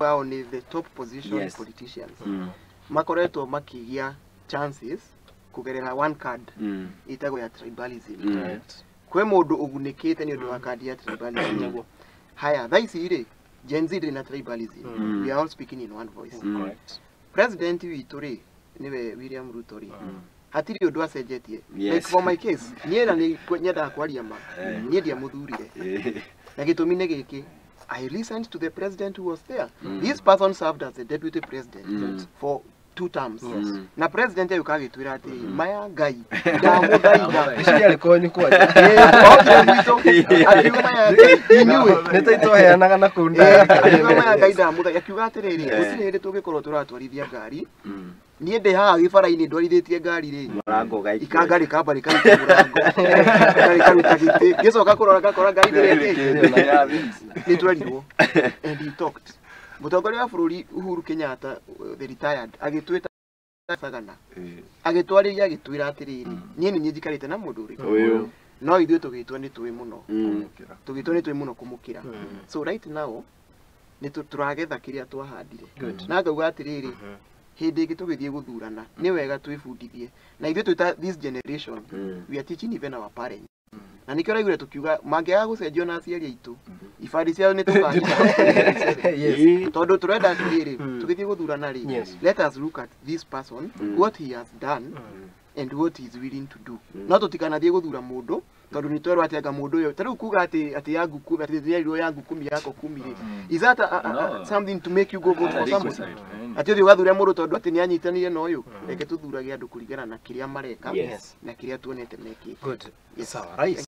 Ao nĩ the top position politicians makoretwo makĩgĩa chances kũgerera one card ĩtagwo ya tribalism. Kwĩ mũndũ ũgunĩkĩte nĩ ũndũ wa kandi ya tribalism. Haya, thaa ici rĩ, Gen Z ndĩrĩ na tribalism. We are all speaking in one voice. President witũ rĩ, nĩwe William Ruto rĩ, hatirĩ ũndũ acenjetie. Like for my case, niĩ na nĩ nyendaga kwaria ma, niĩ ndiamũthurire, na gĩtũmi nĩ gĩkĩ: I listened to the president who was there. This person served as the deputy president for two terms. Na president agĩũka agĩtwĩra atĩrĩ, maya Ngai ndamũthaitha. Ici arĩ konyu kwanja. Okire gwitũ akiuga, maya Ngai inyuĩ nĩ ta itwaheanaga na kũu. Akiuga, maya Ngai ndamũthaitha, akiuga atĩrĩrĩ, gũtirĩ hĩndĩ tũngĩkorwo tũratwarithia ngari, niĩ ndĩ haha gĩbara-inĩ ndwarithĩtie ngari rĩ, Mũrango ũgaikio. Ikanga rĩkamba rĩkaruta mũrango, rĩkaruta gĩtĩ, ngĩcoka kũrora ngakora ngari ndĩrĩ nĩ twerirwo. And he talked, mũtongoria wa bũrũri Uhuru Kenyatta, the retired, agĩtwĩta Sagana, agĩtwarĩria, agĩtwĩra atĩrĩrĩ, niĩ nĩ niĩ njikarĩte na mũndũ ũrĩkũ. Ũyũ. No ithuĩ tũgĩtwo nĩ tũĩ mũno, tũgĩtwo nĩ tũĩ mũno kũmũkĩra. So right now nĩ tũragetha kĩrĩa twahandire. Na ngauga atĩrĩrĩ, hĩndĩ ĩngĩ tũgĩthiĩ gũthurana nĩ wega twĩbundithie, na ithuĩ twĩta this generation, we are teaching even our parents, na nĩkĩo ũraiguire tũkiuga mangĩaga gũcenjio na aciari aitũ, ibandĩ ciao nĩ tũkahitha, tondũ tũrenda atĩrĩrĩ, tũgĩthiĩ gũthurana rĩ, let us look at this person, what he has done and what he is willing to do. No tũtikanathiĩ gũthura mũndũ tondũ nĩ twerwo atĩ anga mũndũ ũyũ ta rĩu kuga atĩ yangu kumi, atĩ nĩerirwo yangu kumi yako kumi rĩ, is that a No. something to make you go vote for somebody? Side. Atĩ ũthiĩ ũgathure mũndũ tondũ atĩ nĩ anyitanire na ũyũ? Reke tũthurage andũ kũringana na kĩrĩa mareka na kĩrĩa tuonete mekĩte. Good. Yes. Sawa, rais.